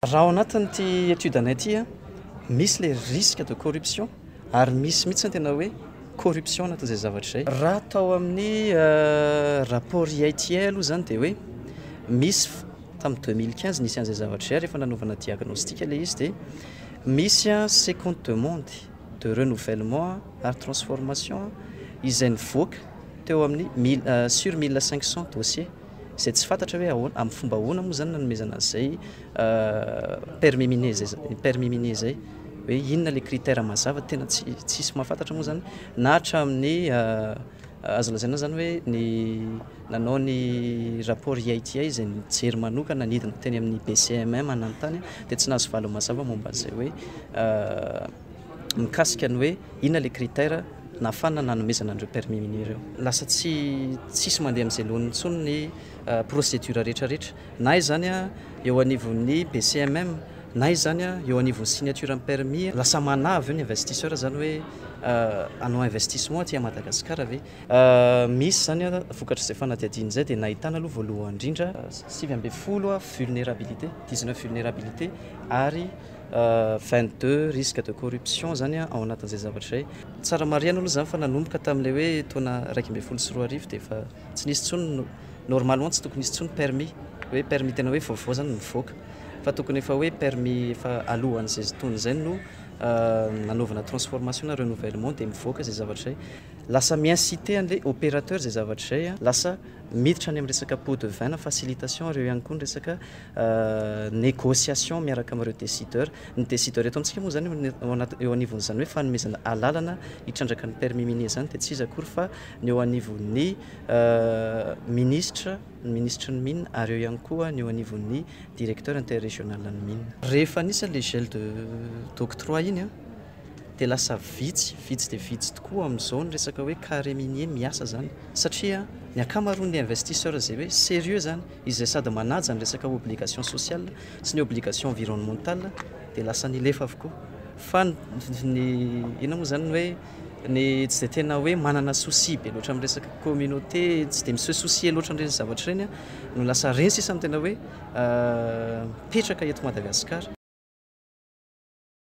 Raha ao anatin'ity étude anay ity a, misy le risque de corruption ary misy mihitsy ny tena hoe corruption anatin'izay zavatra izay. Raha tao amin'ny rapport EITI aloha zany dia hoe misy tamin'ny 2015 nisy an'izay zavatra izay, rehefa nanaovana diagnostic le izy dia misy a 50 demande de renouvellement ary transformation izay nivoaka teo amin'ny mille sur 1500 dossiers, izay tsy fantatra hoe ahoana, amin'ny fomba ahoana moa zany nanomezana an'izay permis minier zay, permis minier zay, hoe inona le critère mazava, tena tsy tsisy mahafantatra moa zany. Na hatramin'ny azo lazaina zany hoe ny nanao ny rapport EITI izay nijery manokana nidina teny amin'ny BCMM nanontany dia tsy nahazo valiny mazava momba an'izay hoe mikasika ny hoe inona le critère nahafahana nanomezana an'ireo permis minier ireo. Lasa tsy tsisy mandeha amin'izay laoniny intsony ny procédure rehetrarehetra, na izany a eo anivon'ny BCMM, na izany a eo anivon'ny signature amin'ny permis. Lasa manavy eo ny investisseur zany hoe hanao investissement aty Madagasikara ve. Misy zany a vokatr'izay fanadihadiana izay dia nahitana aloha voalohany indrindra 19 vulnérabilité, 19 vulnérabilité ary 22 risque de corruption zany ao anatin'izay zavatra izay. Tsara marihana aloha zany fa nanomboka tamin'ilay hoe taona 2011 dia efa tsy nisy intsony, normalement tsy tokony hisy intsony permis, hoe permis tena hoe vaovao zany mivoaka, fa tokony efa hoe permis efa alohan'izay taona izay no nanaovana transformation na renouvellement dia mivoaka izay zavatra izay. Lasa mi-inciter an'ilay opérateur izay zavatra izay, lasa miditra any amin'ny resaka pot de vin na facilitation ireo ihany koa ny resaka négociation miaraka amin'ireo décideur. Ny décideur eto amintsika moa zany eo anivon'izany hoe fanomezana alalana hitrandraka ny permis minier zany dia tsy iza akory fa ny eo anivon'ny ministre, ny ministre ny mine, ary eo ihany koa ny eo anivon'ny directeur interrégional ny mine. Rehefa nisy le gel de d'octroi iny a dia lasa vitsy vitsy dia vitsy tokoa amin'izao ny resaka hoe carré minier miasa zany, satria ny ankamaroan'ny investisseur izay hoe sérieux zany, izay sady manaja ny resaka obligation sociale sy ny obligation environnementale, dia lasa nilefa avokoa. Fa ny inona moa zany hoe ny tsy dia tena hoe manana souci be loatra amin'ny resaka communauté, tsy dia mi-se soucier loatra amin'ireny zavatra ireny no lasa reny sisa no tena hoe mipetraka eto Madagasikara.